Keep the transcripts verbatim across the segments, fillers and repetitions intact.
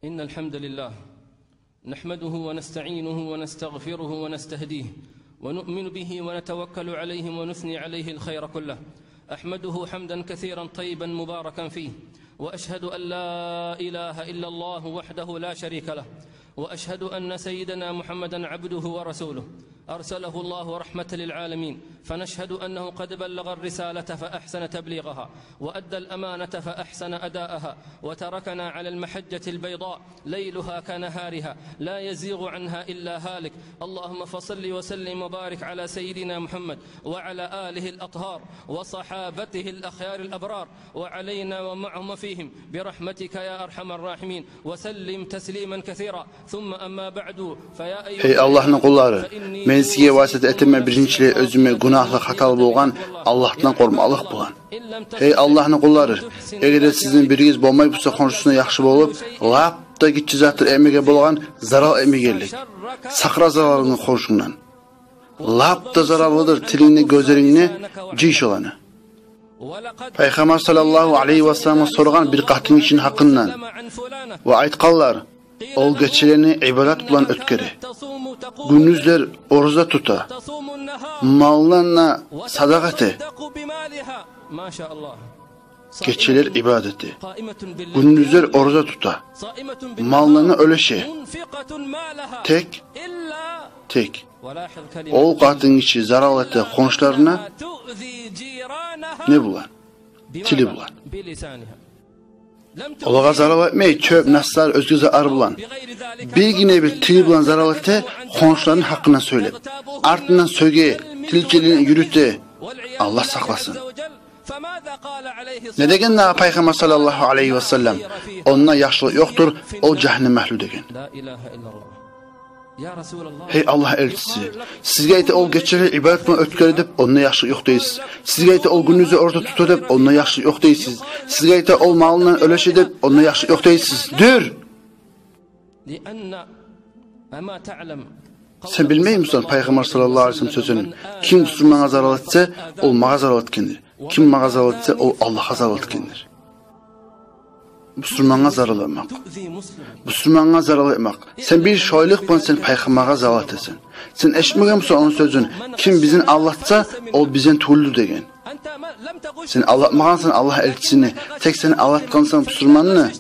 إن الحمد لله نحمده ونستعينه ونستغفره ونستهديه ونؤمن به ونتوكل عليه ونثني عليه الخير كله. أحمده حمدا كثيرا طيبا مباركا فيه، وأشهد أن لا إله إلا الله وحده لا شريك له، وأشهد أن سيدنا محمدا عبده ورسوله، أرسله الله رحمة للعالمين، فنشهد أنه قد بلغ الرسالة فأحسن تبليغها، وأدى الأمانة فأحسن أداءها، وتركنا على المحجة البيضاء ليلها كنهارها لا يزيغ عنها إلا هالك. اللهم فصل وسلم وبارك على سيدنا محمد وعلى آله الأطهار وصحابته الأخيار الأبرار وعلينا ومعهم وفيهم برحمتك يا أرحم الراحمين، وسلم تسليما كثيرا. ثم أما بعد، فيا أيها الناس، Гьей Аллагьны къуллары, мен сизге васият этемен биринчилей оьзюме гюнагьлы, хаталы болгъан Аллагьдан къоркъмакълыкъ булан. Гьей Аллагьны къуллары, эгер де сизин биригиз болмай буса хоншусуна яхшы болуп, лап да гиччи затдыр этмеге болагъан зарал этмегенлик. Сакъла заралынгны хоншунгдан. Лап да зараллыдыр тилингни, гёзлерингни, жый шоланы. Пайхаммар саллаллагьу алайгьи васалламгъа соргъан бир къатынгишини гьакъындан. Ва айтгъанлар: ол гечелени ибадат булан оьтгере, гюндюзлер ораза тута, малындан да садакъа эте. Гечелер ибадат эте, гюндюзлер ораза тута, малындан да уьлеше. Тек, тек ол къатынгиши зарал эте хоншуларына. Не булан? Тили булан. Олагъа зарал этмей, чёп, наслар, оьзге затлар булан. Биргине бир тили булан зарал эте, хоншуларыны гьакъындан сёйлеп. Артындан сёге, тилчилигин юрюте. Аллагь сакъласын. Не деген дагъы Пайхаммар саллаллагьу алайгьи васаллам? Ондан яхшылыкъ ёкъдур ол жагьаннем агьлю деген. Гьей Аллагь элчиси, сизге айта, ол гечелер ибадат булан оьтгере деп, онда яхшылыкъ ёкъ дейсиз. Сизге айта, ол гюндюзлер ораза тута деп, онда яхшылыкъ ёкъ дейсиз. Сизге айта, ол малындан уьлеше деп, онда яхшылыкъ ёкъ дейсиз. Дюр! Сен билмеймисен, Пайхаммар саллаллагьу алайгьи васаллам сёзюн: ким бусурмангъа зарал этсе, ол магъа зарал этгендир. Ким магъа зарал этсе, ол Аллагьгъа зарал этгендир. Бусурмангъа зарал этмек. Бусурмангъа зарал этмек. Сен бир шолайлыкъ булан сен Пайхаммаргъа зарал этесен. Сен эшитмегенмисен ону сёзюн: ким бизин алдатса, ол бизден тюгюлдюр деген. Сен алдатмагъансан Аллагь элчисини, тек сен алдатгъансан бусурманны.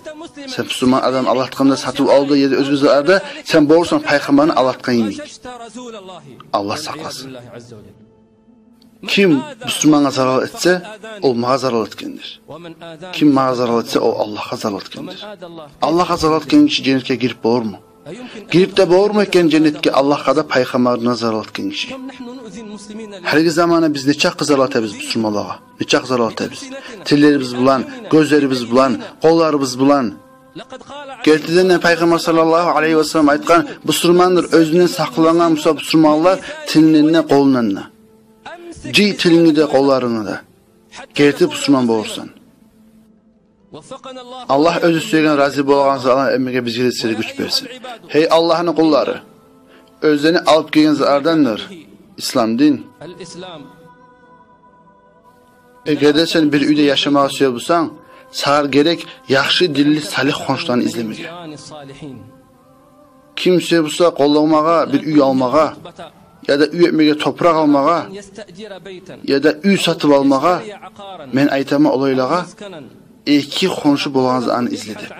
Сен бусурман адамны алдатгъанда, сатыв-алывда, яда оьзге затларда, сен болурсан Пайхаммарны алдатгъан йимик. Аллагь сакъласын. Ким бусурмангъа зарал этсе, ол магъа зарал этгендир. Ким магъа зарал этсе, ол Аллагьгъа зарал этгендир. Аллагьгъа зарал этген гиши женнетге гирип болурму? Гирип де болурму экен женнетге Аллагьгъа да, Пайхаммарына зарал этген гиши? Гьалиги заманда биз нечакъы зарал этебиз бусурманлагъа? Нечакъы зарал этебиз? Тиллерибиз булан, гёзлерибиз булан, къолларыбыз булан. Гертиден де, Пайхаммар саллаллагьу алайгьи васаллам айтгъан: бусурмандыр оьзюнден сакълангъан буса бусурманлар, тилинден де, къолундан да. Жый тилингни де, къолларынгны да. Герти бусурман болурсан. Аллагь оьзю сюеген, рази болагъан затланы этмеге бизге де, сизге де гюч берсин. Гьей Аллагьны къуллары, оьзлени алып гелген затлардандыр ислам дин. Эгер де сен бир уьйде яшамагъа сюе бусанг, сагъа герек яхшы динли, салигь хоншуланы излемеге. Ким сюе буса къолланмагъа, бир уьй алмагъа, яда уьй этмеге топуракъ алмагъа, яда уьй сатып алмагъа, мен айтаман олайлагъа: эки хоншу болагъан затны изле деп.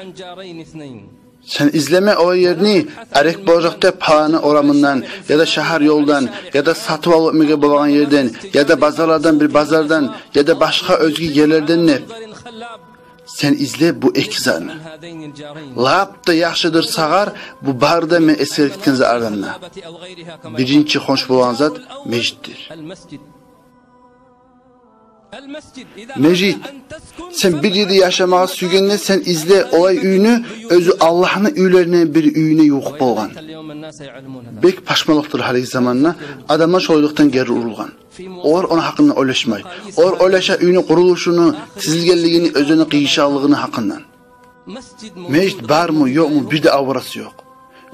Сен излеме о ерни арек болажакъ деп паланы орамындан, яда шагьар ёлдан, яда сатып алып этмеге болагъан ерден, яда базарлардан бир базардан, яда башгъа оьзге ерлерден деп. Сен изле бу эки затны. Лап да яхшыдыр сагъар бу бары да мен эсгерип гетген затлардан да. Биринчи хоншу болагъан зат межитдир. Межит. Сен бир ерде яшамагъа сюйгенде, сен изле олай уьйню, оьзю Аллагьны уьйлеринден бир уьйню ювукъ болгъан. Бек пашманлыкъдыр гьалиги заманда, адамлар шолайлыкъдан гери урулгъан. Олар ону гьакъында ойлашмай. Олар ойлаша уьйню къурулушуну, тизилгенлигини, оьзюню къыйышгъанлыгъыны гьакъындан. Межит бармы, ёкъму, бир де аварасы ёкъ.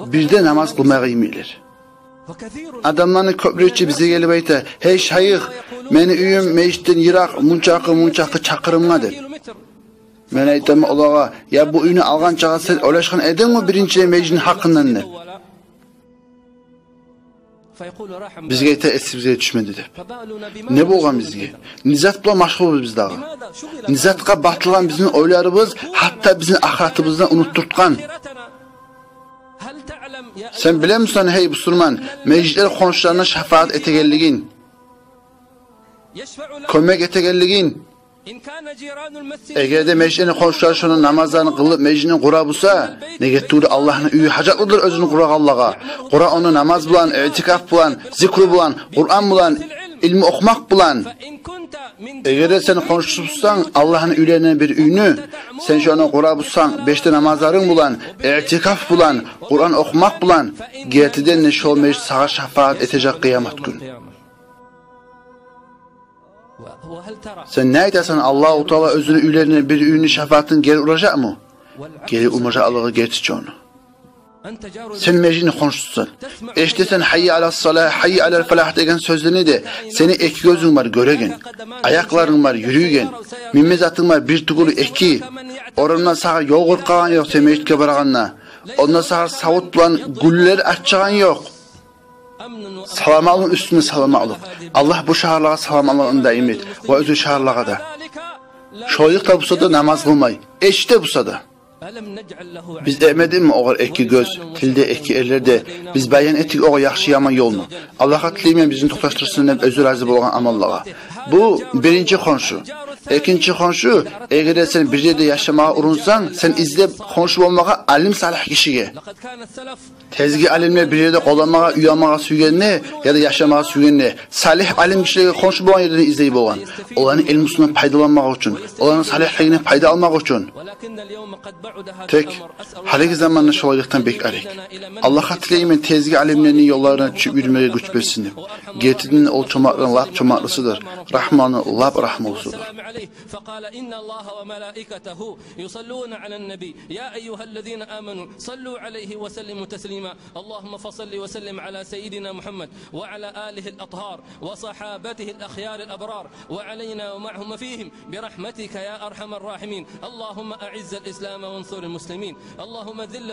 Бир де намаз къылмагъа йимиклер. Адамланы кёплери чи бизге гелип айта: «Гьей шайых, мени уьюм межитден йыракъ, мунчакъы, мунчакъы чакъырымгъа», — деп. Мен айтаман олагъа: «Я бу уьйню алгъан чакъы сен ойлашгъан эдингми биринчи межитни гьакъындан?» — деп. Бизге айта: «Эсибизге тюшмеди», — деп. Не болгъан бизге? Не зат булан машгъулбуз биз дагъы? Не затгъа батылгъан бизин ойларыбыз, гьатта бизин ахыратыбызны унутдуртгъан? Сен билемисен, гьей бусурман, межитлер хоншуларына шафаат этегенлигин, кёмек этегенлигин? Эгер де межитлени хоншулары шонда намазларын къылып, межитни къура буса, неге тюгюл Аллагьны уьюне гьажатлыдыр оьзюн къурагъанлагъа. Къура ону намаз булан, иътикаф булан, зикру булан, Къуран булан, илму охумакъ булан. Эгер де сен хоншусу бусанг Аллагьны уьйлеринден бир уьйню, сен шону къура бусанг беш де намазларынг булан, иътикаф булан, Къуран охумакъ булан, гертиден де шо межит сагъа шафаат этежек къыямат гюн. Сен не айтасан, Аллагьу Таала оьзюню уьйлеринден бир уьйню шафаатын гери уражакъмы? Гери урмажакълыгъы герти чи ону. Сен межитни хоншусусан. Эшитесен «Гьаййа аля салагь, гьаййа аля фалагь» деген сёзлени де, сени эки гёзюнг бар гёреген, аякъларынг бар юрюйген, минме затынг бар бир тюгюл, эки. Орамда сагъа ёл къыркъагъан ёкъ сен межитге барагъанда. Онда сагъа савут булан гюллер ачагъан ёкъ. Саламатлыкъ уьстюне саламатлыкъ. Аллагь бу шагьарлагъа саламатлыгъын даим эт ва оьзге шагьарлагъа да. Шолайлыкъда буса да намаз къылмай, эшите буса да. Биз этмедикми огъар эки гёз, тил де, эки эрлер де? Биз баян этдик огъар яхшы-яман ёлну. Аллагьгъа тилеймен бизин токъташдырсын деп оьзю рази болгъан амаллагъа. Бу биринчи хоншу. Экинчи хоншу, эгер де сен бир ерде яшамагъа урунсанг, сен изле хоншу болмагъа алим, салигь гишиге. Тезги алимлер бир ерде къонмагъа, уьй алмагъа сюйгенде яда яшамагъа сюйгенде, салигь алим гишилеге хоншу болгъан ерден излей болгъан. Оланы илмусундан пайдаланмакъ учун, оланы салигьлигинден пайда алмакъ учун. Тек гьалиги заманда шолайлыкъдан бек арек. Аллагьгъа тилеймен, тезги алимлени ёлларына тюшюп юрюмеге гюч берсин деп. Гертиден ол чомартланы лап чомартлысыдыр, рагьмуланы лап рагьмулусудур. فقال: إن الله وملائكته يصلون على النبي، يا أيها الذين آمنوا صلوا عليه وسلموا تسليما. اللهم فصل وسلم على سيدنا محمد وعلى آله الأطهار وصحابته الأخيار الأبرار وعلينا ومعهم وفيهم برحمتك يا أرحم الراحمين. اللهم أعز الإسلام وانصر المسلمين. اللهم ذل